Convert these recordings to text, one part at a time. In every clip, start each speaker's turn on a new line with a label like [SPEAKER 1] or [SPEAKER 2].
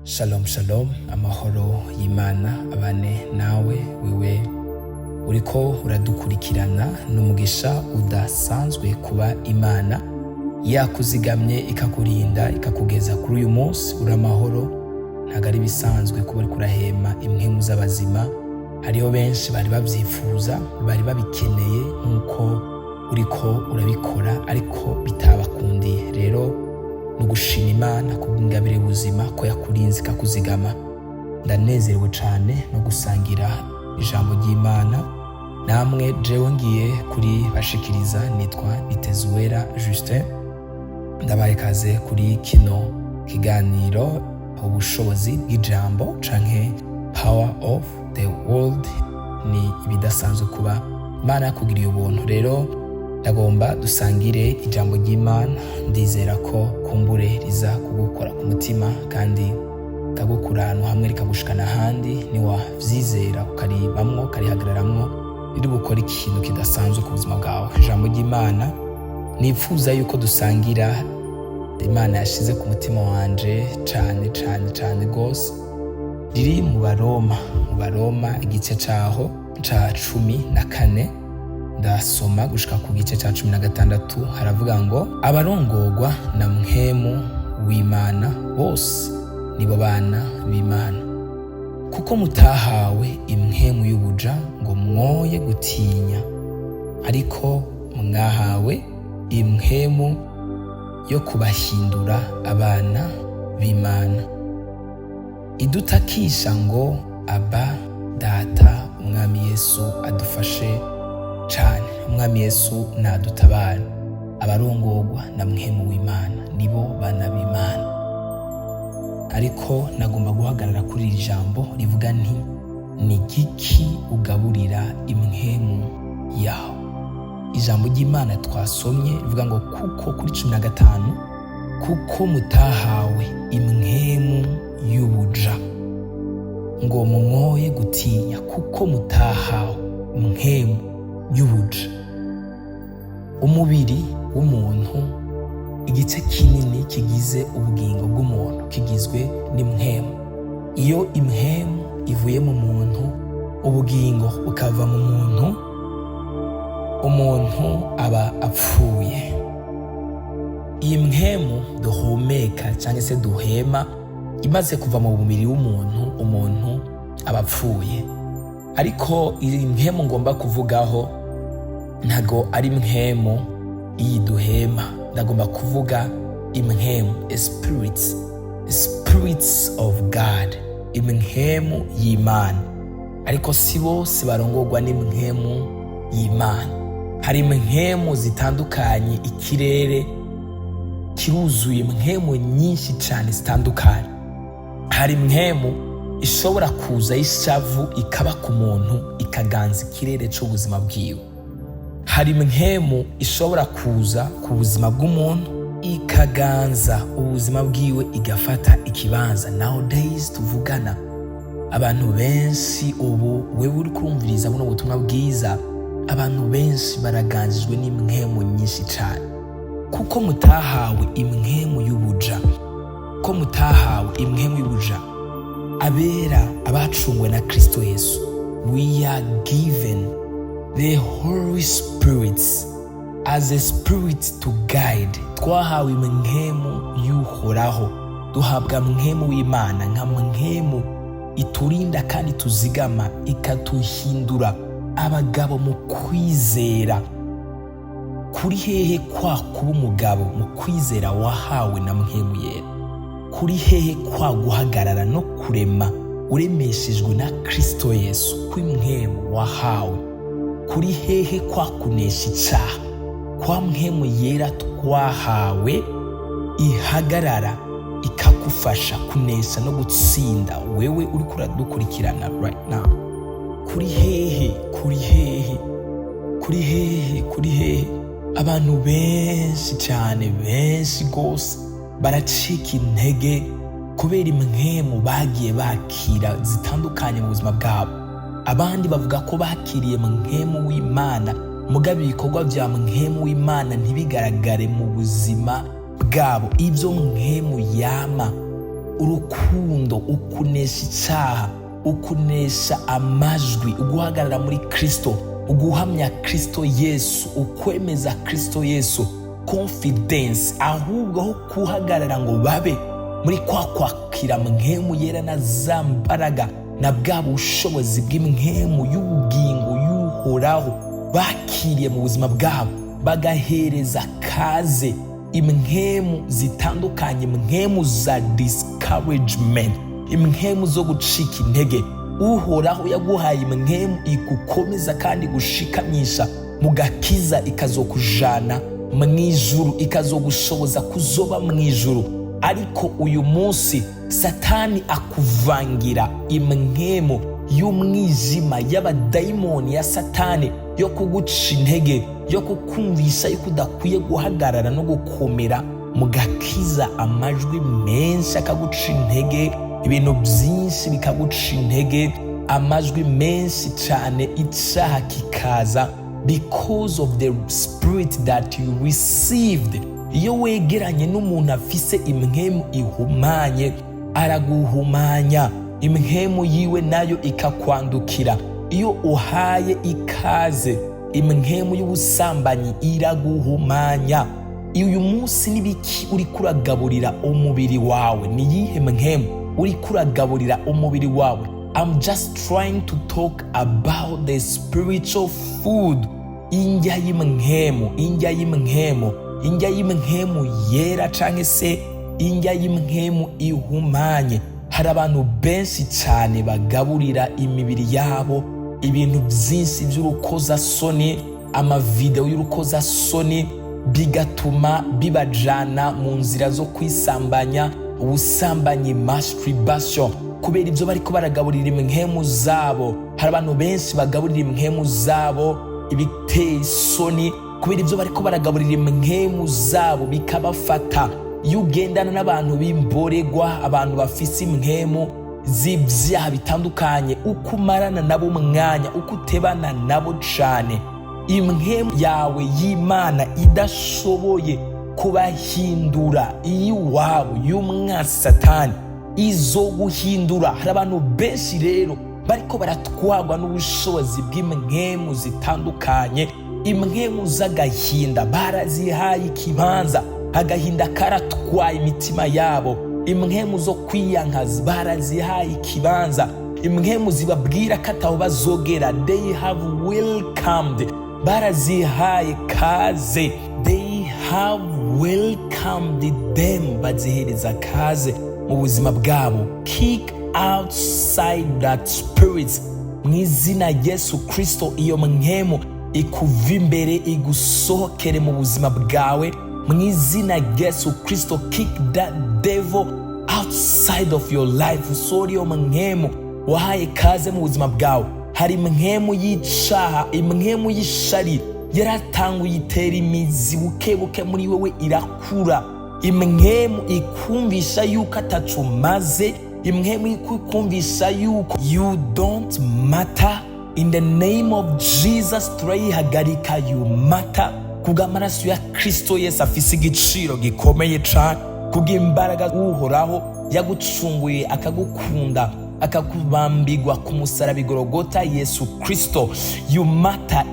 [SPEAKER 1] Shalom shalom, amahoro y'Imana abane nawe wewe uriko uradukurikirana. N'umugisha udasanzwe kuba Imana yakuzigamye, ikakurinda, ikakugeza kuri uyu munsi uri amahoro. Ntabwo ari ibisanzwe kuba uriko urahema impwemu z'abazima. Hariho benshi bari bavyifuza, bari babikeneye nk'uko uriko urabikora, ariko bitabakundiye. Rero ni ugushima Imana kubw'ingabire y'ubuzima, ko yakurinze ikakuzigama. Ndanezerewe cane no gusangira ijambo ry'Imana namwe. Jewe ngiye kuri bashikiriza nitwa Nitezuwera Justin. Ndabaye kaze kuri kino kiganiro, Ubushobozi bw'Ijambo canke Power of the Word. Ni ibidasanzwe kuba Imana yakugiriye ubuntu. Rero ndagomba dusangire ijambo ry'Imana. Ndizera ko kumbure riza kugukora ku mutima kandi rikagukura ahantu hamwe rikagushikana ahandi. Niwavyizera, ukaribamwo, ukarihagararamwo, riri bukore ikintu kidasanzwe ku buzima bwawe. Ijambo ry'Imana nifuza yuko dusangira, Imana yashize ku mutima wanje cane cane cane gose, riri mu Baroma, mu Baroma igice caho ca 14, ndasoma gushika ku gice ca 16. Haravuga ngo: "Abarongorwa na Mpwemu w'Imana bose nibo bana b'Imana. Kuko mutahawe impwemu y'ubuja ngo mwoye gutinya, ariko mwahawe impwemu yo kubahindura abana b'Imana, idutakisha ngo: Aba, Data." Umwami Yesu adufashe cane. Umwami Yesu nadutabara. Abarongorwa na Mpwemu w'Imana nibo bana b'Imana. Ariko nagomba guhagarara kuri iri jambo rivuga nti: "Ni giki ugaburira impwemu yawe?" Ijambo ry'Imana twasomye rivuga ngo kuko, kuri 15, "Kuko mutahawe impwemu y'ubuja ngo mwoye gutinya." Kuko mutahawe impwemu y'ubuja. Umubiri w'umuntu, igice kinini kigize ubugingo bw'umuntu kigizwe n'impwemu. Iyo impwemu ivuye mu muntu, ubugingo bukava mu muntu, umuntu aba apfuye. Iyi mpwemu duhumeka cyangwa se duhema, imaze kuva mu mubiri w'umuntu, umuntu aba apfuye. Ariko iyi mpwemu ngomba kuvugaho ntago ari mpwemu iyi duhema. Ndagomba kuvuga impwemu, spirits, spirits of God, impwemu y'Imana. Ariko si bose barongorwa n'impwemu y'Imana. Hari impwemu zitandukanye. Ikirere kiruzuye impwemu nyinshi cyane zitandukanye. Hari impwemu ishobora kuza y'ishavu, ikaba ku muntu, ikaganza ikirere cy'ubuzima bwiwe. Hari impwemu ishobora kuza ku buzima bw'umuntu, ikaganza ubuzima bwiwe, igafata ikibanza. Nowadays tuvugana, abantu benshi ubu, wewe uri kurumviriza buno butumwa bwiza, abantu benshi baraganjijwe n'impwemu nyinshi cyane. Kuko mutahawe impwemu y'ubuja, ko mutahawe impwemu y'ubuja. Abera, abacungwe na Kristo Yesu, we are given the Holy Spirits as a spirit to guide. Twahawe impwemu y'Uhoraho, duhabwa mpwemu w'Imana nka mpwemu iturinda kandi tuzigama, ikatuhindura abagabo mu kwizera. Kuri hehe kwa kuba umugabo mu kwizera wahawe na Mpwemu Yera? Kuri hehe kwa guhagarara no kurema uremeshejwe na Kristo Yesu kw'impwemu wahawe? Kuri hehe kwa kunesha icaha kwa Mpwemu Yera twahawe, ihagarara ikagufasha kunesha no gutsinda, wewe uriko uradukurikirana right now? Kuri hehe? Kuri hehe? Kuri hehe? Kuri hehe? Abantu benshi cyane, benshi rwose, baracika intege kubera impwemu bagiye bakira zitandukanye mu buzima bwabo. Abandi bavuga ko bakiriye Mpwemu w'Imana, mugabo ibikorwa bya Mpwemu w'Imana ntibigaragare mu buzima bwabo. Ibyo Mpwemu yama, Urukundo, ukunesha icyaha, ukunesha amajwi, uguhagarara muri Kristo, uguhamya Kristo Yesu, ukwemeza Kristo Yesu, confidence. Ahubwo aho kuhagarara ngo babe muri kwa kwakira Mpwemu Yera na za mbaraga na bwa bushobozi bw'impwemu y'ubugingo y'Uhoraho bakiriye mu buzima bwabo, bagahereza kaze impwemu zitandukanye, impwemu za discouragement, impwemu zo gucika intege. Uhoraho yaguhaye impwemu igukomeza kandi gushikamisha mu gakiza, ikazokujana mu ijuru, ikazogushoboza kuzoba mu ijuru. Ariko uyu munsi Satani akuvangira impwemu y'umwijima, y'abadayimoni, ya Satani, yo kuguca intege, yo kukumvisha yuko udakwiye guhagarara no gukomera mu gakiza. Amajwi menshi akaguca intege, ibintu byinshi bikaguca intege, amajwi menshi cyane, icyaha kikaza because of the spirit that you received. Iyo wegeranye n'umuntu afise impwemu ihumanye, araguhumanya, impwemu yiwe nayo ikakwandukira. Iyo uhaye ikaze impwemu y'ubusambanyi, iraguhumanya. Uyu munsi n'ibiki uri kuragaburira umubiri wawe? Ni iyihe mpwemu uri kuragaburira umubiri wawe? I'm just trying to talk about the spiritual food, indya y'imwemu, indya y'imwemu, indya y'imwemu yera canke se indya y'imwemu ihumanye. Hari abantu benshi cyane bagaburira imibiri yabo ibintu byinshi by'urukozasoni, amavideo y'urukozasoni, bigatuma bibajana mu nzira zo kwisambanya, ubusambanyi, masturbation, kubera ibyo bariko baragaburira impwemu zabo. Hari abantu benshi bagaburira impwemu zabo ibiteye isoni, kubera ibyo bariko baragaburira impwemu zabo bikabafata. Iyo ugendana n'abantu b'imboregwa, abantu bafise impwemu z'ibyaha bitandukanye, uko umarana nabo umwanya, uko utebana nabo cane, impwemu yawe y'Imana idashoboye kubahindura, iy'iwabo y'umwasatani izo guhindura. Hari abantu benshi rero bariko baratwarwa n'ubushobozi bw'impwemu zitandukanye, impwemu z'agahinda barazihaye ikibanza, agahinda karatwaye imitima yabo. Impwemu zo kwiyankaza barazihaye ikibanza, impwemu zibabwira ko ataho bazogera. They have welcomed, barazihaye kaze, they have welcomed them, bazihereza kaze mu buzima bwabo. Kick outside that spirit mu izina Yesu Kristo. Iyo mpwemu ikuva imbere, igusohokere mu buzima bwawe mu izina Yesu Kristo. Kick that devil outside of your life. Usohora iyo mpwemu wahaye kaze mu buzima bwawe. Hari impwemu y'icaha, impwemu y'ishari yaratanguye, itera imizi buke buke muri wewe, irakura. Impwemu ikumvisha yuko atacu umaze, impwemu ikumvisha yuko you don't matter. In the name of Jesus turayihagarika. You matter kubw'amaraso ya Kristo Yesu afise igiciro gikomeye cane, kubw'imbaraga Uhoraho yagucunguye, akagukunda, akakubambigwa ku musaraba Igorogota, Yesu Kristo. You matter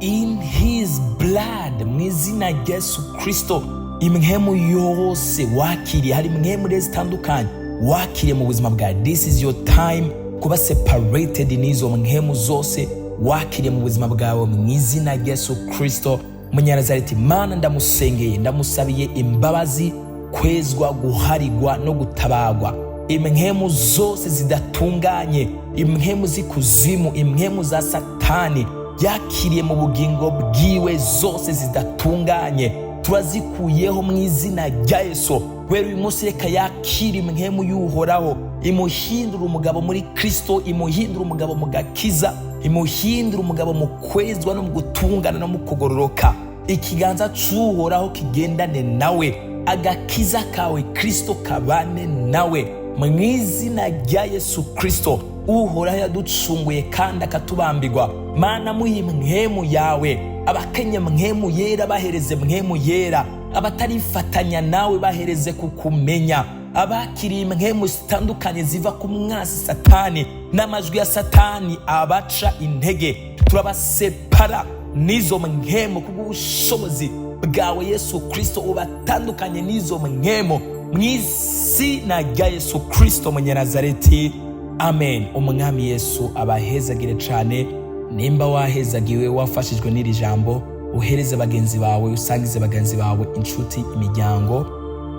[SPEAKER 1] in his blood, mu izina rya Yesu Kristo. Impwemu yose wakiriye, hari impwemu rero zitandukanye wakiriye mu buzima bwawe. This is your time kuba separated n'izo mpwemu zose wakiriye mu buzima bwawe, mu izina rya Yesu Kristo Munyanazareti. Mana, ndamusengeye, ndamusabiye imbabazi, kwezwa, guharigwa no gutabagwa. Impwemu zose zidatunganye, impwemu z'ikuzimu, impwemu za Satani yakiriye mu bugingo bwiwe zose zidatunganye, turazikuyeho mu izina rya Yesu. Guhera uyu munsi reka yakire impwemu y'Uhoraho, imuhindura umugabo muri Kristo, imuhindura umugabo mu gakiza, imuhindura umugabo mu kwezwa no mu gutungana no mu kugororoka. Ikiganza c'Uhoraho kigendane nawe, agakiza kawe Kristo kabane nawe mu izina rya Yesu Kristo. Uhoraho yaducunguye kandi akatubambirwa. Mana, muhe impwemu yawe. Abakenye mpwemu yera, bahereze mpwemu yera. Abatarifatanya nawe, bahereze kukumenya. Abakiriye impwemu zitandukanye ziva ku mwasi Satani n'amajwi ya Satani abaca intege, turabasepara n'izo mpwemu kubw'ubushobozi bwawe Yesu Kristo. Ubatandukanye n'izo mpwemu mu izina rya Yesu Kristo Munyanazareti, amen. Umwami Yesu abahezagire cyane. Nimba wahezagiwe, wafashijwe n'iri jambo, uhereze bagenzi bawe, usangize bagenzi bawe, inshuti, imiryango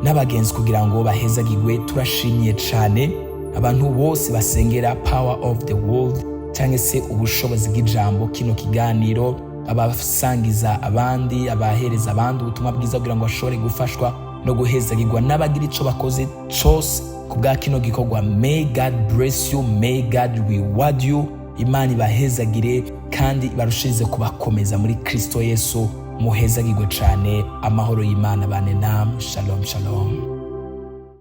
[SPEAKER 1] n'abagenzi kugira ngo bahezagirwe. Turashimiye cyane abantu bose basengera Power of the World cyangwa se ubushobozi bw'ijambo, kino kiganiro, abasangiza abandi, abahereza abandi ubutumwa bwiza kugira ngo bashobore gufashwa no guhezagirwa, n'abagira icyo bakoze cyose ku bwa kino gikorwa. May God bless you, may God reward you. Imana ibahezagire kandi ibarushirize kubakomeza muri Kristo Yesu. Muhezagirwe cyane. Amahoro y'Imana bane namwe. Shalom, shalom.